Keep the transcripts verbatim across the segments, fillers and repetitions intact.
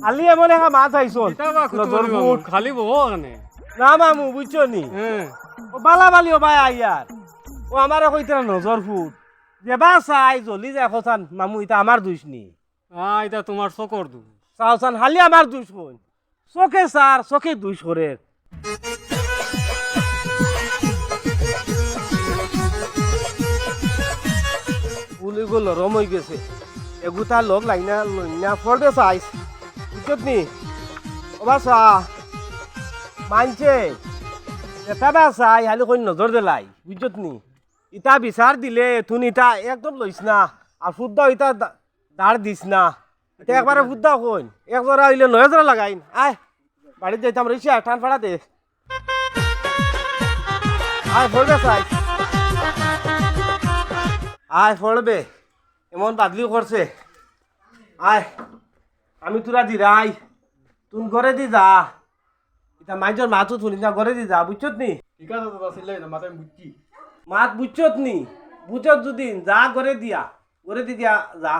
খালি এমন একটা মাত আইছইন। কিতা বা কুতুবালি নজর বাবু, ফুট। খালি বউ ওখানে। না মামু, বুঝছো নি? হ্যাঁ। ও বালা বালি ও ভাই আইয়ার। ও আমারে কইতরা নজর ফুট। যেবা চাই, জ্বলি যায় কছান, মামু, ইতা আমার দুষ নি। আ, ইতা তুমার চকুর দুষ। চাও চান, খালি আমার দুষ কইন। চকে চার, চকে দুষ করের। ফুলগু নরম অইগেছে। এগুতা লগ লাইনা লইনা ফড়বে চাইছ। বুঝছত নি? ওবা চা। মানছে। যেতা বা চাই, খালি কইন নজর দিলাই। বুঝছত নি? ইতা বিচার দিলে, তুন ইতা একদম লইছ না। আর ফুদ্দা ইতা দা-, দাঁড় দিছ না। ইতা একবারে ফুদ্দা কইন। এক জোড়া অইলে নয় জোড়া লাগাইন। আয়, বাড়িত যাইতাম, রইছি, আয়, টান ফাড়া দে। আয়, ফড়বে চাই। আয়, ফড়বে। এমন বাদলি করছে। আয়, আমি তুরা দিরাই। তুন ঘরে দি যা। ইতা মাইনষর মাতও হুনিস না, ঘরে দি যা, বুঝছত নি? ঠিক আছে দাদা, চিল্লাই না, মাত আমি বুঝছি। মাত বুঝছত নি? বুঝছত যদি যা ঘরে দিয়া, ঘরে দি দিয়া যা।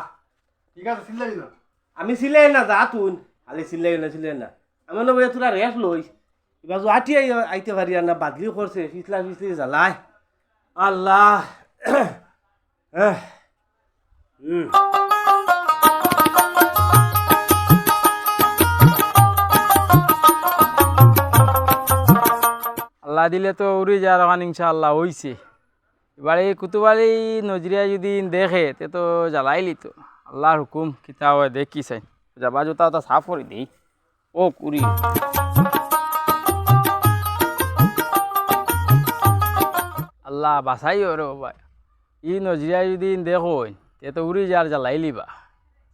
ঠিক আছে, চিল্লাই না। আমি চিল্লাই না, যা তুন। খালি চিল্লাই না, চিল্লাই না। আমি অনো বইয়া তুরা rest লই। ইবা জো আটি আই-, আইতে পারি আর না, বাদলি করছে, ফিছলা ফিছলি জ্বালায়। আল্লাহ। এহ। হুম। আল্লাহ দিলে তো উড়ি যার অখান ইনশাআল্লাহ অইছে। এবারে কুতুবালি নজরিয়া যদি দেখে, তে তো জ্বালাইলিতো। আল্লাহর হুকুম, কিতা অয় দেখি চাই। যাবা জুতা ওটা সাফ করি দেই। ও কুড়ি। আল্লাহ বাঁচাইও রে বাবা। ই নজরিয়া যদি দেখইন, তে তো উড়ি যার জ্বালাইলিবা।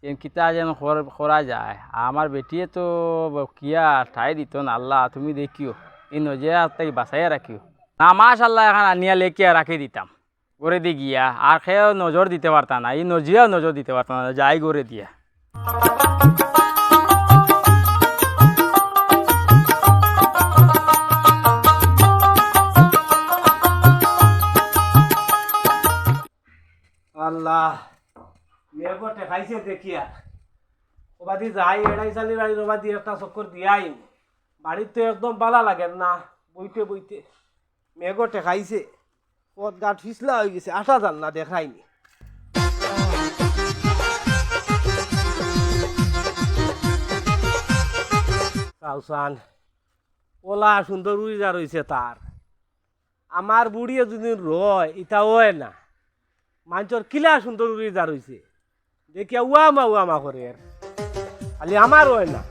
যেন কিতা যেন কর-, করা যায়। আমার বেটিয়ে তো বকিয়া ঠাই দিত না। আল্লাহ, তুমি দেখিও। ই নজরিয়া তাই বাঁচাইয়া রাখিও। না, মাশাআল্লাহ, এখন আনিয়া লেকিয়া রাখি দিতাম। ঘরে দি গিয়া, আর কেউ নজর দিতে পারতা না, ই নজরিয়াও নজর দিতে পারতা না, যাই ঘরে দিয়া। আল্লাহ, মেঘও ঠেকাইছে দেখিয়া। ওবাদি যাই, এড়াই চালি বাড়ির ওবাদি একটা চক্কর দিয়াই। বাড়িত তো একদম বালা লাগের না, বইতে বইতে। মেঘও ঠেকাইছে, পথঘাট ফিছলা অইগেছে, আটা যার না দেখরায়নি। চাও চান, ওলা সুন্দর উড়ি যার অইছে তার। আমার বুড়িয়ে যদি রয়, ইতা অয় না। মাইনষর কিলা সুন্দর উড়ি যার অইছে। দেখিয়া উয়ামা উয়ামা করের। খালি আমার অয় না।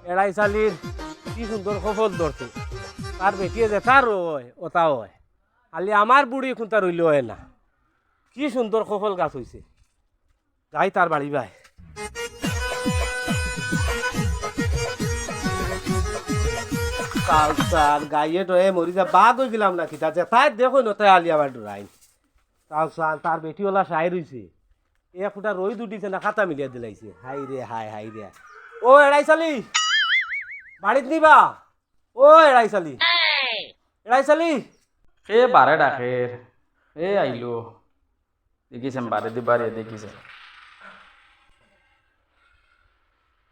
এড়াই চালির কি সুন্দর কফল ধরছে। তার বেটিয়ে যেতা রয়, ওতা অয়। খালি আমার বুড়ি কুনতা রইলে অয় না। কি সুন্দর কফল গাছ অইছে। যাই তার বাড়ি বায়। কাল তার গাইয়ে ডয়ে মরি যা বাদ অইগেলাম না কিতা? যেতায় দেখইন ওতায় খালি আমার ডরাইন। চাও চান, তার বেটি ওলা শায়ের অইছে। এক ফুটা রইদ উঠিছে না, খাতা মিলিয়া দিলাইছে। হায় রে, হায়, হায় রে। ও এড়াই চালি, বাড়িত নিবা? ও এড়াই চালি, এড়াই চালি। কে বারে ডাকের? এ আইলো। দেখিছেন বারে দি বারে দেখিছেন।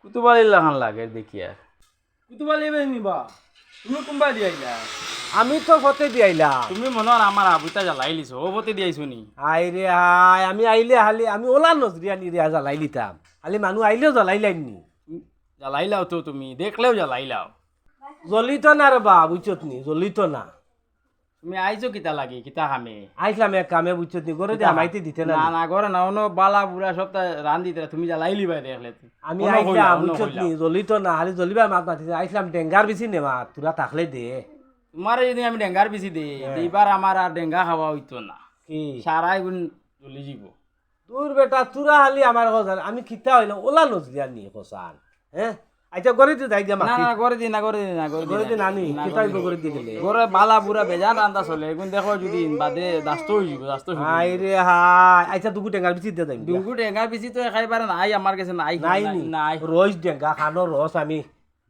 কুতুবালির লাখান লাগে দেখিয়ার। কুতুবালি বেশ নিবা? তুমি কুনবায় দি আইলা? আমি তো পথে দি আইলাম। তুমি মনে অয় আমার আবুতা জ্বালাইলিছো, ও পথে দি আইছো নি? হায় রে হায়, আমি আইলে খালি, আমি ওলা নজরিয়া নি রে জ্বালাইলিতাম। খালি মানুষ আইলেও জ্বালাইলাইন নি। জ্বালাইলাও তো তুমি, দেখলেও জ্বালাইলাও। জ্বলিত না রে বা, বুঝছত নি, জ্বলিত না। তুমি আইছো কিতা লাগি, কিতা কামে? আইছলাম এক কামে, বুঝছত নি, ঘরে দি কিতা? হামাইতে দিতে না না, নি। না, ঘরে না, অনো বালা বুড়া সবতা রান্দিতরা, তুমি জ্বালাইলিবায় দেখলে। আমি অনো আইছলাম, কইলা, অনো বুঝছত কইলা। নি, জ্বলিত না, খালি জ্বলিবার মাত মাতিছে। আইছলাম ডেঙ্গার বিচি নেওয়াত, তুরা থাকলে দে। তুমারে যদি আমি ডেঙ্গার বিচি দেই, হ্যাঁ। তে ইবার আমার আর ডেঙ্গা খাওয়া অইতো না। কি? সারাই গুন জ্বলি যিবো। দূর বেটা, তুরা খালি আমার কথা, আমি কিতা অইলাম, ওলা নজরিয়া নি কছান, হ্যাঁ? আচ্ছা, ঘরে দি যাই গিয়া না, মাতি। না, ঘরে দি না, ঘরে দি না, ঘরে দি ঘরে না। দি না নি, না, কিতা অইবো ঘরে দি গেলে? ঘরে বালা বুড়া বেজান রান্দা চলে, এগুন দেখো যদি বাদে দাস্ত অই যিবো, দাস্ত শুরু অই হায় যিবো। রে হায়, আচ্ছা, দুগু ডেঙ্গার বিচি দিয়া যাইমু গিয়া। দুগু ডেঙ্গার বিচি তো একেবারে নাই আমার গেছে, নাই, নাই নাই, নি? নাই। রইছ ডেঙ্গা, খানো রস আমি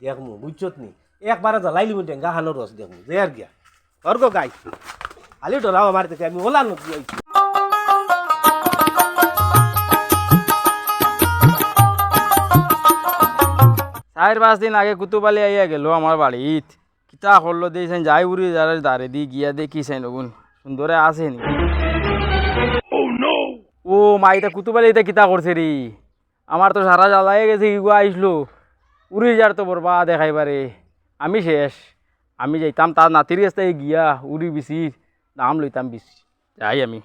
দেখমু, বুঝছত নি? একবারে জ্বালাইলিমু ডেঙ্গা খানো রস দেখমু, যে আর গিয়া। অর্গ গাই। খালি ডরাও আমার দেখে, আমি ওলা নদী আইছি। চাইর পাঁচ দিন আগে কুতুব আলী আইয়া গেল আমার বাড়িত। কিতা করলো দেই চাইন, যাই উড়ি যার দারেদি গিয়া দেখি চাইন অগুন সুন্দরে আছে নি। ও মা, ইতা কুতুব আলী ইতা কিতা করছে রে? আমার তো সারা জ্বালাইয়া গেছে, ইগুয়া আইসলো। উড়ি যার তো বরবাদ একেবারে। আমি শেষ। আমি যাইতাম তার নাতির গেছ থাকি গিয়া উড়ি বিচির দাম লইতাম বিচি। যাই আমি।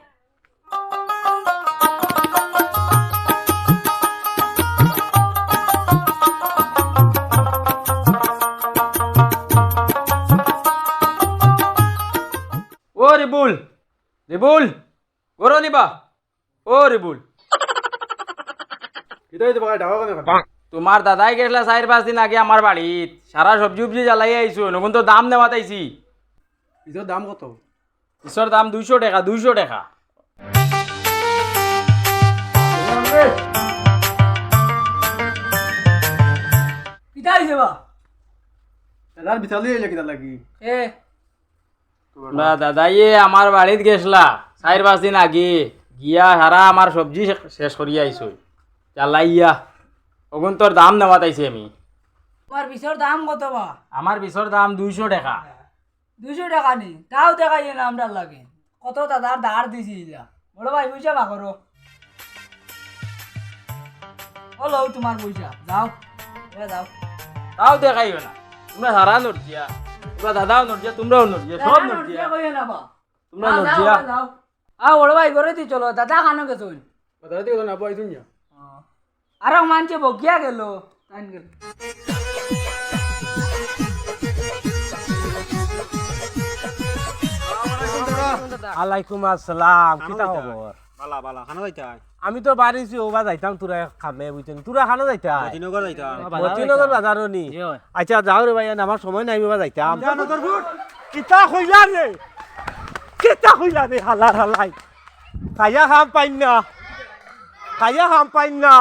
ও রিবুল, রিবুল, ঘরো নি বা? ও রিবুল। কিতা অইছে বা, ডাকো কেনে? তুমার দাদায় গেছলা চাইর পাঁচ দিন আগে আমার বাড়িত, সারা সবজি উবজি জ্বালাইয়া আইছইন, অগুন তো দাম নেওয়াত আইছি। ইতার দাম কত? ইসর দাম দুইশো টেকা, দুইশো টেকা। কিতা অইছে বা? দাদার বিচার লইয়া আইলে কিতা লাগি? এ। না, দাদাইয়ে আমার বাড়িত গেছলা চাইর পাঁচ দিন আগে, গিয়া সারা আমার সবজি শে-, শেষ করিয়া আইছইন। জ্বালাইয়া। অগুন তোর দাম নেওয়াত আইছি আমি। তুমার বিচর দাম কত বা? আমার বিচর দাম দুইশো টেকা। দুইশো টেকা নি? তাও দেখাইও না আমরার লাগি। কত দাদার ধার দিছি ইলা। বড় ভাই, পয়সা বার করো। ও লও তুমার পয়সা, যাও। এ যাও। তাও দেখাইও না। তুমরা সারা নড়জিয়া। তুমরা দাদাও নড়জিয়া, তুমরাও নড়জিয়া, সব দাদা নড়জিয়া। নড়জিয়া কইও না বা। তুমরা না, যাও, নড়জিয়া। যাও। আ, বড় ভাই, ঘরেদি চলো, দাদা খানো গেছইন? দাদা দিকে না, বই দুনিয়া। আরো মানছে বকিয়া গেল। তাইন গেল। আলাইকুম আসসালাম, কিতা খবর? বালা, বালা, খানো যাইতায়? আমি তো বাড়িছি, ওবা যাইতাম, তুরা এক কামে, বুঝছইন? তুরা খানো যাইতায়? মতিনগর যাইতাম। মতিনগর বাজারো নি? জি অয়। আচ্ছা, যাও রে ভাই, আমার সময় নাই, ওবা যাইতাম। যা, নজর ফুট। কিতা কইলা রে? কিতা কইলা রে, হালার হালাই? খাইয়া কাম পাইন না, খাইয়া কাম পাইন না,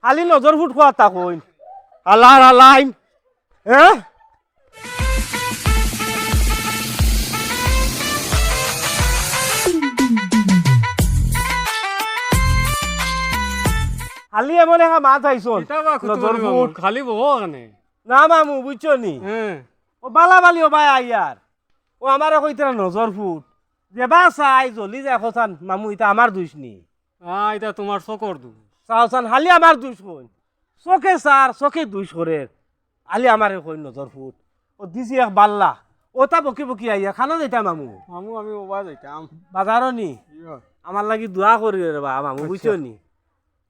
খালি নজর ফুট খোয়াত থাকইন। হালার হালাইন, হে? খালি এমন একটা মাত আইছইন, কিতা বা কুতুব নজর আলী মামু, ফুট। খালি বও কেনে? না মামু, বুঝছো নি? হ্যাঁ। ও বালা বালি ও ভাই আইয়ার। ও আমারে কইতরা নজর ফুট। যেবা চাই জ্বলি যায় কছান, মামু, ইতা আমার দুষ নি। আ, ইতা তুমার চকর দুষ। চাও চান, খালি আমার দুষ কইন। চকে চার, চকে দুষ করের। খালি আমারে কইন নজর ফুট। ও দিছি এক বাল্লা। ওতা বকি বকি আইয়া, খানো যাইতাম মামু? মামু, আমি ওবা যাইতাম। বাজারো নি? ইয়ো। আমার লাগি দোয়া করিও রে বা, মামু, আচ্ছা। বুঝছো নি?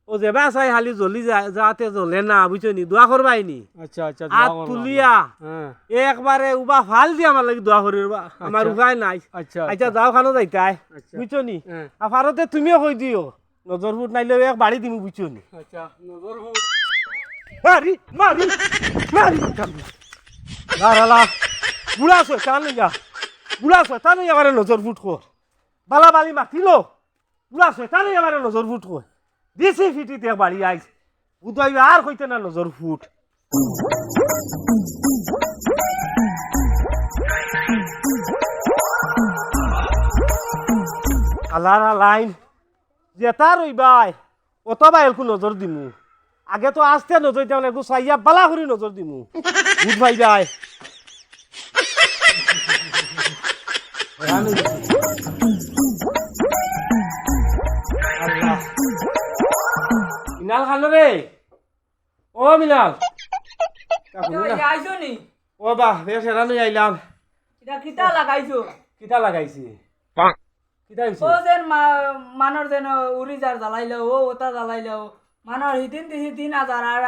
ও যেবা চাই খালি জ্বলি যায়, যাতে জ্বলে না, বুঝছো নি? দোয়া করবায় নি। আচ্ছা, আচ্ছা, দোয়া আত করবো তুলিয়া, আমরা। হ্যাঁ। একবারে উবা ফাল দিয়া আমার লাগি দোয়া করিও রে বা। আমার আচ্ছা। উপায় নাই। আচ্ছা, আচ্ছা, আচ্ছা। যাও খানো যাইতায়। আচ্ছা। বুঝছো নি? হ্যাঁ। আর পারতে তুমিও কই দিও। নজর ফুট নাইলে এক বাড়ি দিমু, বুঝছো নি? আচ্ছা, নজর ফুট। মারি, মারি, মারি। লা, লা, লা। বুড়া শয়তান লইয়া। বুড়া শয়তান লইয়া আমারে নজর ফুট কর। বালা বালি মাতিলো। বুড়া শয়তান লইয়া আমারে নজর ফুট কর। দিছি ফিটিত এক বাড়ি আইস। উদয় আর কইতে না নজর ফুট। আলার আলাইন। যেতা রইবায়, অতবায় একটু নজর দিমু। আগে তো আস্তে নজর দিতাম না, একটু চাইয়া বালা করি নজর দিমু। বুঝ ভাই ভাই। আল্লাহ। মিনাল খান রে, ও মিনাল। তা হুনো না। আইছো নি? ও বাহ, বেশ এরানই আইলাম। কিতা, কিতা লাগাইছো? কিতা লাগাইছি? কিতা হইছে? ও যেন মা-, মানর যেন উড়ি যার জ্বালাইলো, ও ওটা জ্বালাইলো। মানর হিদিন দিছি তিন হাজার, আর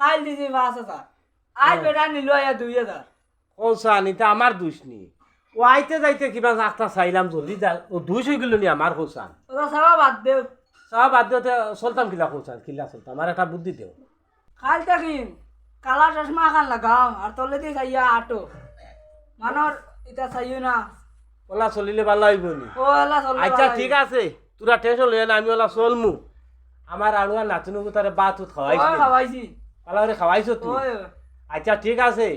কাইল দিছি পাঁচ হাজার। আইজ ও। বেটা নিলো আইয়া দুই হাজার। ও সান, ইতা আমার দুষ নি। ও আইতে যাইতে কিবা আখতা চাইলাম, জলদি যা, ও দুষ অইগেলো নি আমার, কও সান। ওটা চাওয়া বাদ দেও। চাওয়া বাদ দেও, তে চলতাম কিলা, কও সান, কিলা চলতাম, আর একটা বুদ্ধি দেও। কাইল থাকি কালা চশমা খান লাগাও, আর তলেদি চাইয়া আটো। মানর ইতা চাইও না। ওলা চলিলে বালা অইবো নি? ও, ওলা চললে আচ্ছা, বালা ঠিক অইবো। আছে, তোরা tension লইও না, আমি ওলা চলমু। আমার আড়ুয়া নাতিনু তারে ভাত উত খাওয়াইছি। ও, খাওয়াইছি। বালা করে খাওয়াইছো তুই? ওই, ওই। আচ্ছা, ঠিক আছে,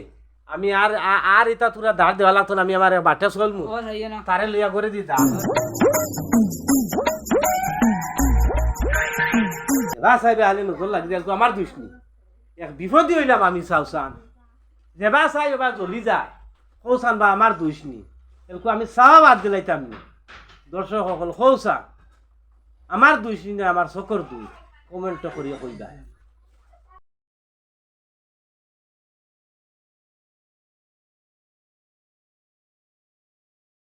আমি আর, আ-, আর ইতা তোরা ধার দেওয়া লাগতো না, আমি আমার বাটে চলমু। ও, চাইও না। তারে লইয়া করে দি যা। এবার সাহেবে আলী নজর লাগি যায়, তো আমার দুষ নি। এক বিপদে অইলাম আমি চাওচান, যেবা চাই ওবা জ্বলি যায়। কওচান বা আমার দুষ নি, এলকু আমি চাওয়া বাদ দিলাইতাম নি। দর্শক অকল কওচান, আমার দুষ নি না আমার চকুর দুষ, কমেন্ট করিয়া কইবা।